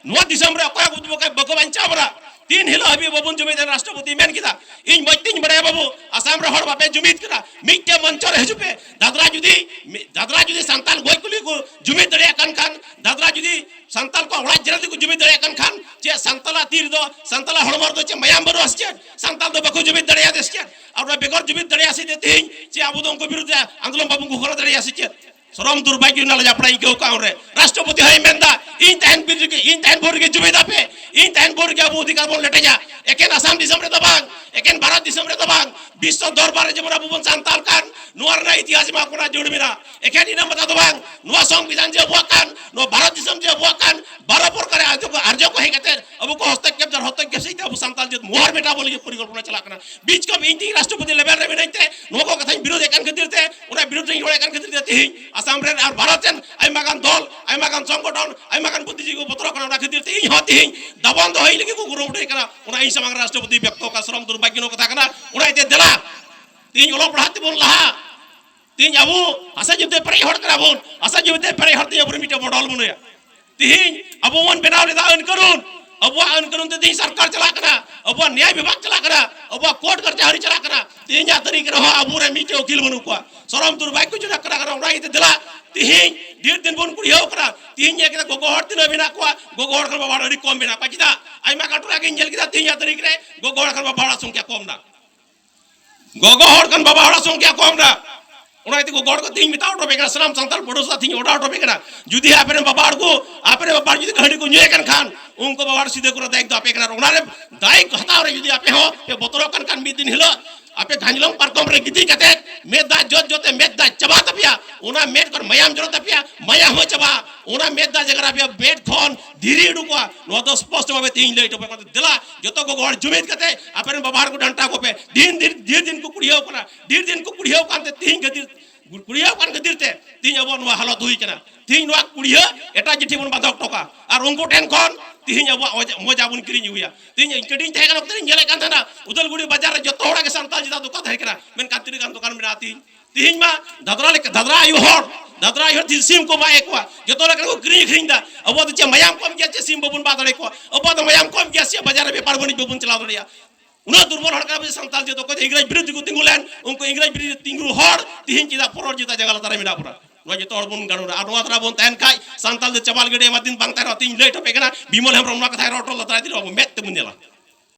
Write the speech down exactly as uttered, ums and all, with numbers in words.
ᱱᱚᱣᱟ ᱫᱤᱥᱚᱢ ᱨᱮ ᱚᱠᱚᱭ ᱦᱚᱸ ᱵᱟᱠᱚ ᱵᱟᱧᱪᱟᱣ ᱵᱚᱱᱟ᱾ ᱛᱤᱱ ᱦᱤᱞᱳᱜ ᱦᱟᱹᱵᱤᱡ ᱵᱟᱵᱚᱱ ᱡᱩᱢᱤᱫ ᱮᱱ, ᱨᱟᱥᱴᱨᱚᱯᱚᱛᱤ ᱢᱮᱱ ᱠᱮᱫᱟ, ᱤᱧ ᱢᱚᱡᱽ ᱛᱤᱧ ᱵᱟᱲᱟᱭᱟ ᱵᱟᱹᱵᱩ, ᱟᱥᱟᱢ ᱨᱮ ᱦᱚᱲ ᱵᱟᱯᱮ ᱡᱩᱢᱤᱫ ᱠᱟᱱᱟ, ᱢᱤᱫᱴᱮᱱ ᱢᱚᱧᱪᱚ ᱨᱮ ᱦᱤᱡᱩᱜ ᱯᱮ᱾ ᱫᱟᱫᱽᱨᱟ ᱡᱩᱫᱤ, ᱫᱟᱫᱽᱨᱟ ᱡᱩᱫᱤ ᱥᱟᱱᱛᱟᱞ ᱜᱚᱡ ᱠᱩᱞᱤ ᱠᱚ ᱡᱩᱢᱤᱫ ᱫᱟᱲᱮᱭᱟᱜ ᱠᱟᱱ ᱠᱷᱟᱱ, ᱫᱟᱫᱽᱨᱟ ᱡᱩᱫᱤ ᱥᱟᱱᱛᱟᱞ ᱠᱚ ᱚᱲᱟᱜ ᱡᱮᱨᱮᱫ ᱠᱚ ᱡᱩᱢᱤᱫ ᱫᱟᱲᱮᱭᱟᱜ ᱠᱟᱱ ᱠᱷᱟᱱ, ᱪᱮᱫ ᱥᱟᱱᱛᱟᱞᱟᱜ ᱛᱤ ᱨᱮᱫᱚ, ᱥᱟᱱᱛᱟᱞᱟᱜ ᱦᱚᱲᱢᱚ ᱨᱮᱫᱚ ᱪᱮᱫ ᱢᱟᱭᱟᱢ ᱵᱟᱹᱱᱩᱜᱼᱟ ᱥᱮ ᱪᱮᱫ? ᱥᱟᱱᱛᱟᱞ ᱫᱚ ᱵᱟᱠᱚ ᱡᱩᱢᱤᱫ ᱫᱟᱲᱮᱭᱟᱫᱮ ᱥᱮ ᱪᱮᱫ? ᱟᱨ ᱚᱱᱟ ᱵᱮᱜᱚᱨ ᱡᱩᱢᱤᱫ ᱫᱟᱲᱮᱭᱟᱜ ᱥᱮ ᱛᱮᱦᱮᱧ ᱪᱮᱫ ᱟᱵᱚ ᱫᱚ ᱩᱱᱠᱩ ᱵᱤᱨᱩᱫᱷ ᱨᱮ ᱟᱱᱫᱳᱞᱚᱱ ᱵᱟᱵᱚᱱ ᱜᱚᱦᱚᱲ ᱫᱟᱲᱮᱭᱟᱜᱼᱟ ᱥᱮ ᱪᱮᱫ? ᱥᱚᱨᱚᱢ ᱫᱩᱨᱵᱷᱟᱜᱭᱚ ᱨᱮᱱᱟᱜ ᱞᱟᱡᱟᱯᱟᱲᱟᱧ ᱟᱹᱭᱠᱟᱹᱣ ᱠᱟᱜᱼᱟ ᱩᱱᱨᱮ᱾ ᱨᱟᱥᱴᱨᱚᱯᱚᱛᱤ ᱦᱚᱸᱭ ᱢᱮᱱᱫᱟ, "ᱤᱧ ᱛᱟᱦᱮᱱ ᱵᱷᱳᱨ ᱨᱮᱜᱮ, ᱤᱧ ᱛᱟᱦᱮᱱ ᱵᱷᱳᱨ ᱨᱮᱜᱮ ᱡᱩᱢᱤᱫ ᱟᱯᱮ, ᱤᱧ ᱛᱟᱦᱮᱱ ᱵᱷᱳᱨ ᱨᱮᱜᱮ ᱟᱵᱚ ᱚᱫᱷᱤᱠᱟᱨ ᱵᱚᱱ ᱞᱮᱴᱮᱡᱟ᱾ ᱮᱠᱮᱱ ᱟᱥᱟᱢ ᱫᱤᱥᱚᱢ ᱨᱮᱫᱚ ᱵᱟᱝ, ᱮᱠᱮᱱ ᱵᱷᱟᱨᱚᱛ ᱫᱤᱥᱚᱢ ᱨᱮᱫᱚ ᱵᱟᱝ, ᱵᱤᱥᱥᱚ ᱫᱚᱨᱵᱟᱨ ᱨᱮ ᱡᱮᱢᱚᱱ ᱟᱵᱚ ᱵᱚᱱ ᱥᱟᱱᱛᱟᱞ ᱠᱟᱱ, ᱱᱚᱣᱟ ᱨᱮᱱᱟᱜ ᱤᱛᱤᱦᱟᱥ ᱮᱢᱟ ᱠᱚ ᱨᱮᱱᱟᱜ ᱡᱟᱹᱨᱩᱲ ᱢᱮᱱᱟᱜᱼᱟ᱾ ᱮᱠᱮᱱ ᱤᱱᱟᱹ ᱢᱟᱛᱟ ᱫᱚ ᱵᱟᱝ, ᱱᱚᱣᱟ ᱥᱚᱝᱵᱤᱫᱷᱟᱱ ᱡᱮ ᱟᱵᱚᱣᱟᱜ ᱠᱟᱱ, ᱱᱚᱣᱟ ᱵᱷᱟᱨᱚᱛ ᱫᱤᱥᱚᱢ ᱡᱮ ᱟᱵᱚᱣᱟᱜ ᱠᱟᱱ, ᱵᱟᱨᱚ ᱯᱨᱚᱠᱟᱨ ᱟᱨᱡᱚ ᱠᱚ, ᱟᱨᱡᱚ ᱠᱚ ᱦᱮᱡ ᱠᱟᱛᱮ ᱟᱵᱚ ᱠᱚ ᱦᱚᱥᱛᱚᱠᱠᱷᱮᱯ ᱫᱟ, ᱦᱚᱥᱛᱚᱠᱠᱷᱮᱯ ᱥᱮᱫ ᱛᱮ ᱟᱵᱚ ᱥᱟᱱᱛᱟᱞ ᱡᱟᱹᱛ ᱢᱚᱦᱟᱨ ᱢᱮᱴᱟᱣ ᱵᱚᱞᱮ ᱯᱚᱨᱤᱠᱚᱞᱯᱚᱱᱟ ᱪᱟᱞᱟᱜ ᱠᱟᱱᱟ᱾ ᱵᱤᱪ ᱠᱚᱢ ᱤᱧ ᱛᱮᱜᱮ ᱨᱟᱥᱴᱨᱚᱯᱚᱛᱤ ᱞᱮᱵᱮᱞ ᱨᱮ ᱢᱤᱱᱟᱹᱧ ᱛᱮ ᱱᱚᱣᱟ ᱠᱚ ᱠᱟᱛᱷᱟᱧ ᱵᱤᱨᱳᱫᱷ ᱮᱫ ᱠᱟᱱ ᱠᱷᱟᱹᱛᱤᱨ ᱛᱮ, ᱚᱱᱟ ᱵᱤᱨᱳᱫᱷ ᱨᱮᱧ ᱨᱚᱲᱮᱫ ᱠᱟᱱ ᱠᱷᱟᱹᱛᱤᱨ ᱛᱮ ᱛᱮᱦᱮᱧ ᱟᱥᱟᱢ ᱨᱮᱱ ᱟᱨ ᱵᱷᱟᱨᱚᱛ ᱨᱮᱱ ᱟᱭᱢᱟ ᱜᱟᱱ ᱫᱚᱞ, ᱟᱭᱢᱟ ᱜᱟᱱ ᱵᱩᱫᱽᱫᱷᱤᱡᱤᱵᱤ ᱠᱚ ᱵᱚᱛᱚᱨᱚᱜ ᱠᱟᱱᱟ᱾ ᱚᱱᱟ ᱠᱷᱟᱹᱛᱤᱨ ᱛᱮ ᱤᱧ ᱦᱚᱸ ᱛᱮᱦᱮᱧ ᱫᱟᱵᱚᱱ ᱫᱚᱦᱚᱭ ᱞᱟᱹᱜᱤᱫ ᱠᱚ ᱠᱩᱨᱩᱢᱩᱴᱩᱭ ᱠᱟᱱᱟ᱾ ᱚᱱᱟ ᱤᱧ ᱥᱟᱢᱟᱝ ᱨᱮ ᱨᱟᱥᱴᱨᱚᱯᱚᱛᱤ ᱵᱮᱠᱛᱚ ᱠᱟᱱ ᱥᱚᱨᱚᱢ ᱫᱩᱨᱵᱷᱟᱜᱭᱚ ᱠᱟᱛᱷᱟ ᱠᱟᱱᱟ᱾ ᱚᱱᱟ ᱤᱭᱟᱹᱛᱮ ᱫᱮᱞᱟ ᱛᱮᱦᱮᱧ ᱚᱞᱚᱜ ᱯᱟᱲᱦᱟᱜ ᱛᱮᱵᱚᱱ ᱞᱟᱦᱟ᱾ ᱛᱮᱦᱮᱧ ᱟᱵᱚ ᱦᱟᱥᱟ ᱡᱩᱢᱤ ᱛᱮ ᱯᱮᱨᱮᱡ ᱦᱚᱲ ᱠᱟᱱᱟ ᱵᱚᱱ, ᱦᱟᱥᱟ ᱡᱩᱢᱤ ᱛᱮ ᱯᱮᱨᱮᱡ ᱦᱚᱲ ᱛᱮᱦᱮᱧ ᱟᱵᱚᱨᱮᱱ ᱢᱤᱫᱴᱮᱱ ᱢᱚᱰᱚᱞ ᱵᱟᱹᱱᱩᱭᱟ᱾ ᱛᱤᱦᱤᱧ ᱟᱵᱚ ᱵᱚᱱ ᱵᱮᱱᱟᱣ ᱞᱮᱫᱟ ᱟᱹᱱ ᱠᱟᱹᱱᱩᱱ, ᱟᱵᱚᱣᱟᱜ ᱟᱹᱱ ᱠᱟᱹᱱᱩᱱ ᱛᱮ ᱛᱤᱦᱤᱧ ᱥᱚᱨᱠᱟᱨ ᱪᱟᱞᱟᱜ ᱠᱟᱱᱟ, ᱟᱵᱚᱣᱟᱜ ᱱᱮᱭᱟᱭ ᱵᱤᱵᱷᱟᱜᱽ ᱪᱟᱞᱟᱜ ᱠᱟᱱᱟ, ᱟᱵᱚᱣᱟᱜ ᱠᱳᱨᱴ ᱠᱟᱪᱷᱟᱨᱤ ᱪᱟᱞᱟᱜ ᱠᱟᱱᱟ᱾ ᱛᱤᱦᱤᱧᱟᱜ ᱛᱟᱹᱨᱤᱠᱷ ᱨᱮᱦᱚᱸ ᱟᱵᱚᱨᱮᱱ ᱢᱤᱫᱴᱮᱱ ᱩᱠᱤᱞ ᱵᱟᱹᱱᱩᱜ ᱠᱚᱣᱟ᱾ ᱥᱚᱨᱚᱢ ᱫᱩᱨᱵᱷᱟᱜᱭᱚ ᱡᱚᱱᱚᱠ ᱠᱟᱱᱟ᱾ ᱚᱱᱟ ᱤᱭᱟᱹᱛᱮ ᱫᱮᱞᱟ ᱛᱤᱦᱤᱧ ᱰᱷᱮᱨ ᱫᱤᱱ ᱵᱚᱱ ᱠᱩᱲᱤᱭᱟᱹᱣ ᱠᱟᱱᱟ᱾ ᱛᱤᱦᱤᱧ ᱧᱮᱞ ᱠᱮᱫᱟ ᱜᱚᱜᱚ ᱦᱚᱲ ᱛᱤᱱᱟᱹᱜ ᱢᱮᱱᱟᱜ ᱠᱚᱣᱟ, ᱜᱚᱜᱚ ᱦᱚᱲ ᱠᱷᱚᱱ ᱵᱟᱵᱟ ᱦᱚᱲ ᱟᱹᱰᱤ ᱠᱚᱢ ᱢᱮᱱᱟᱜ ᱠᱚᱣᱟ᱾ ᱪᱮᱫᱟᱜ? ᱟᱭᱢᱟ ᱜᱟᱱ ᱴᱚᱞᱟ ᱜᱤᱧ ᱧᱮᱞ ᱠᱮᱫᱟ ᱛᱤᱦᱤᱧᱟᱜ ᱛᱟᱹᱨᱤᱠᱷ ᱨᱮ ᱜᱚᱜᱚ ᱦᱚᱲ ᱠᱷᱚᱱ ᱵᱟᱵᱟ ᱦᱚᱲᱟᱜ ᱥᱚᱝᱠᱷᱭᱟ ᱠᱚᱢ ᱮᱱᱟ᱾ ᱜᱚᱜᱚ ᱦᱚᱲ ᱠᱷᱚᱱ ᱵᱟᱵᱟ ᱦᱚᱲᱟᱜ ᱥᱚᱝᱠᱷᱭᱟ ᱠᱚᱢ ᱮᱱᱟ᱾ ᱚᱱᱟ ᱤᱭᱟᱹᱛᱮ ᱜᱚᱜᱚ ᱦᱚᱲ ᱠᱚ ᱛᱤᱦᱤᱧ ᱢᱮᱛᱟ ᱦᱚᱴᱚ ᱯᱮ ᱠᱟᱱᱟ, ᱥᱟᱱᱟᱢ ᱥᱟᱱᱛᱟᱲ ᱯᱟᱹᱴᱷᱩᱣᱟᱹ ᱥᱟᱶ ᱛᱤᱦᱤᱧ ᱚᱰᱟᱣ ᱦᱚᱴᱚ ᱯᱮ ᱠᱟᱱᱟ᱾ ᱡᱩᱫᱤ ᱟᱯᱮ ᱨᱮᱱ ᱵᱟᱵᱟ ᱦᱚᱲ ᱠᱚ, ᱟᱯᱮ ᱨᱮᱱ ᱵᱟᱵᱟ ᱦᱚᱲ ᱡᱩᱫᱤ ᱦᱟᱺᱰᱤ ᱠᱚ ᱧᱩᱭᱮᱫ ᱠᱟᱱ ᱠᱷᱟᱱ, ᱩᱱᱠᱩ ᱵᱟᱵᱟ ᱦᱚᱲ ᱥᱤᱫᱷᱟᱹ ᱠᱚᱨᱮ ᱫᱟᱭᱤᱛᱛᱚ ᱟᱯᱮ ᱠᱟᱱᱟ᱾ ᱚᱱᱟ ᱨᱮ ᱫᱟᱭᱤᱛᱛᱚ ᱦᱟᱛᱟᱣ ᱨᱮ ᱡᱩᱫᱤ ᱟᱯᱮ ᱦᱚᱸ ᱯᱮ ᱵᱚᱛᱚᱨᱚᱜ ᱠᱟᱱ ᱠᱷᱟᱱ, ᱢᱤᱫ ᱫᱤᱱ ᱦᱤᱞᱳᱜ ᱟᱯᱮ ᱜᱷᱟᱧᱞᱚᱝ ᱯᱟᱨᱠᱚᱢ ᱨᱮ ᱜᱤᱛᱤᱡ ᱠᱟᱛᱮ ᱢᱮᱫ ᱫᱟᱜ ᱡᱚᱛ ᱡᱚᱛᱮ ᱢᱮᱫ ᱫᱟᱜ ᱪᱟᱵᱟ ᱛᱟᱯᱮᱭᱟ, ᱚᱱᱟ ᱢᱮᱫ ᱠᱷᱚᱱ ᱢᱟᱭᱟᱢ ᱡᱚᱨᱚ ᱛᱟᱯᱮᱭᱟ, ᱢᱟᱭᱟᱢ ᱦᱚᱸ ᱪᱟᱵᱟᱜᱼᱟ᱾ ᱚᱱᱟ ᱢᱮᱫ ᱫᱟᱜ ᱡᱟᱭᱜᱟ ᱨᱮ ᱟᱯᱮᱭᱟᱜ ᱢᱮᱫ ᱠᱷᱚᱱ ᱫᱷᱤᱨᱤ ᱩᱰᱩᱠᱚᱜᱼᱟ᱾ ᱱᱚᱣᱟ ᱫᱚ ᱥᱯᱚᱥᱴᱚ ᱵᱷᱟᱵᱮ ᱛᱤᱦᱤᱧ ᱞᱟᱹᱭ ᱦᱚᱴᱚ ᱯᱮ ᱠᱟᱱᱟ᱾ ᱫᱮᱞᱟ ᱡᱚᱛᱚ ᱜᱚᱜᱚ ᱦᱚᱲ ᱡᱩᱢᱤᱫ ᱠᱟᱛᱮ ᱟᱯᱮ ᱨᱮᱱ ᱵᱟᱵᱟ ᱦᱚᱲ ᱠᱚ ᱰᱟᱱᱴᱟ ᱠᱚᱯᱮ᱾ ᱰᱷᱮᱨ ᱫᱤᱱ, ᱰᱷᱮᱨ ᱫᱤᱱ ᱠᱚ ᱠᱩᱲᱤᱭᱟᱹᱣ ᱠᱟᱱᱟ, ᱰᱷᱮᱨ ᱫᱤᱱ ᱠᱚ ᱠᱩᱲᱤᱭᱟᱹᱣ ᱠᱟᱱᱛᱮ ᱛᱤᱦᱤᱧ ᱠᱷᱟᱹᱛᱤᱨ, ᱠᱩᱲᱤᱭᱟᱹᱣ ᱠᱟᱱ ᱠᱷᱟᱹᱛᱤᱨ ᱛᱮ ᱛᱤᱦᱤᱧ ᱟᱵᱚᱣᱟᱜ ᱱᱚᱣᱟ ᱦᱟᱞᱚᱛ ᱦᱩᱭ ᱠᱟᱱᱟ᱾ ᱛᱤᱦᱤᱧ ᱱᱚᱣᱟ ᱠᱩᱲᱤᱭᱟᱹ ᱮᱴᱟᱜ ᱡᱟᱹᱛᱤ ᱵᱚᱱ ᱵᱟᱸᱫᱷᱚᱠ ᱦᱚᱴᱚ ᱠᱟᱜᱼᱟ ᱟᱨ ᱩᱱᱠᱩ ᱴᱷᱮᱱ ᱠᱷᱚᱱ ᱛᱤᱦᱤᱧ ᱟᱵᱚᱣᱟᱜ ᱢᱚᱡᱟ, ᱢᱚᱡᱟ ᱵᱚᱱ ᱠᱤᱨᱤᱧ ᱟᱹᱜᱩᱭᱟ᱾ ᱛᱤᱦᱤᱧ ᱤᱧ ᱠᱟᱹᱴᱤᱡ ᱤᱧ ᱛᱟᱦᱮᱸ ᱠᱟᱱ ᱚᱠᱛᱚ ᱨᱤᱧ ᱧᱮᱞᱮᱫ ᱠᱟᱱ ᱛᱟᱦᱮᱱᱟ, ᱩᱫᱟᱞᱜᱩᱲᱤ ᱵᱟᱡᱟᱨ ᱨᱮ ᱡᱚᱛᱚ ᱦᱚᱲᱟᱜ ᱜᱮ ᱥᱟᱱᱛᱟᱲ ᱡᱟᱹᱛᱟᱜ ᱫᱚᱠᱟᱱ ᱛᱟᱦᱮᱸ ᱠᱟᱱᱟ, ᱢᱮᱱᱠᱷᱟᱱ ᱛᱤᱱᱟᱹᱜ ᱜᱟᱱ ᱫᱚᱠᱟᱱ ᱢᱮᱱᱟᱜᱼᱟ ᱛᱤᱦᱤᱧ? ᱛᱤᱦᱤᱧ ᱢᱟ ᱫᱟᱫᱽᱨᱟ ᱞᱮᱠᱟ, ᱫᱟᱫᱽᱨᱟ ᱟᱭᱳ ᱦᱚᱲ, ᱫᱟᱫᱽᱨᱟ ᱦᱚᱲ ᱥᱤᱢ ᱠᱚ ᱢᱟᱜ ᱮᱫ ᱠᱚᱣᱟ, ᱡᱚᱛᱚ ᱞᱮᱠᱟ ᱠᱚ ᱠᱤᱨᱤᱧ ᱟᱹᱠᱷᱨᱤᱧ ᱮᱫᱟ᱾ ᱟᱵᱚ ᱫᱚ ᱪᱮᱫ ᱢᱟᱭᱟᱢ ᱠᱚᱢ ᱜᱮᱭᱟ? ᱪᱮᱫ ᱥᱤᱢ ᱵᱟᱵᱚᱱ ᱢᱟᱜ ᱫᱟᱲᱮ ᱠᱚᱣᱟ? ᱟᱵᱚ ᱫᱚ ᱢᱟᱭᱟᱢ ᱠᱚᱢ ᱜᱮᱭᱟ ᱥᱮ ᱵᱟᱡᱟᱨ ᱨᱮ ᱵᱮᱯᱟᱨ ᱵᱟᱹᱱᱤᱡ ᱵᱟᱵᱚᱱ ᱪᱟᱞᱟᱣ ᱫᱟᱲᱮᱭᱟᱜᱼᱟ? ᱩᱱᱟᱹᱜ ᱫᱩᱨᱵᱚᱞ ᱦᱚᱲ ᱠᱟᱱᱟ ᱵᱚᱱ ᱥᱟᱱᱛᱟᱲ ᱡᱚᱛᱚ ᱠᱚ ᱤᱝᱨᱮᱡᱽ ᱵᱤᱨᱩᱫᱷ ᱠᱚ ᱛᱤᱸᱜᱩ ᱞᱮᱱ, ᱩᱱᱠᱩ ᱤᱝᱨᱮᱡᱽ ᱵᱤᱨᱩᱫᱷ ᱛᱤᱸᱜᱩ ᱦᱚᱲ ᱛᱤᱦᱤᱧ ᱪᱮᱫᱟᱜ ᱯᱚᱨᱚᱨ ᱡᱮᱛᱟ ᱡᱟᱸᱜᱟ ᱞᱟᱛᱟᱨ ᱨᱮ ᱢᱮᱱᱟᱜ ᱵᱚᱱᱟ? ᱱᱚᱣᱟ ᱡᱚᱛᱚ ᱦᱚᱲ ᱵᱚᱱ ᱜᱟᱲᱚᱨᱟ᱾ ᱟᱨ ᱱᱚᱣᱟ ᱫᱷᱟᱨᱟ ᱵᱚᱱ ᱛᱟᱦᱮᱱ ᱠᱷᱟᱡ ᱥᱟᱱᱛᱟᱲ ᱫᱚ ᱪᱟᱵᱟ ᱜᱤᱰᱤ ᱮᱢᱟ ᱫᱤᱱ ᱵᱟᱝ ᱛᱟᱦᱮᱱ ᱨᱮᱦᱚᱸ ᱛᱤᱦᱤᱧ ᱞᱟᱹᱭ ᱴᱷᱚᱯᱮ ᱠᱟᱱᱟ, ᱵᱤᱢᱚᱞ ᱦᱮᱢᱵᱨᱚᱢ ᱱᱚᱣᱟ ᱠᱟᱛᱷᱟᱭ ᱨᱚᱲ ᱦᱚᱴᱚ ᱞᱮᱫᱟ, ᱫᱟᱨᱟᱭ ᱫᱤᱱ ᱟᱵᱚ ᱢᱮᱫ ᱛᱮᱵᱚᱱ ᱧᱮᱞᱟ᱾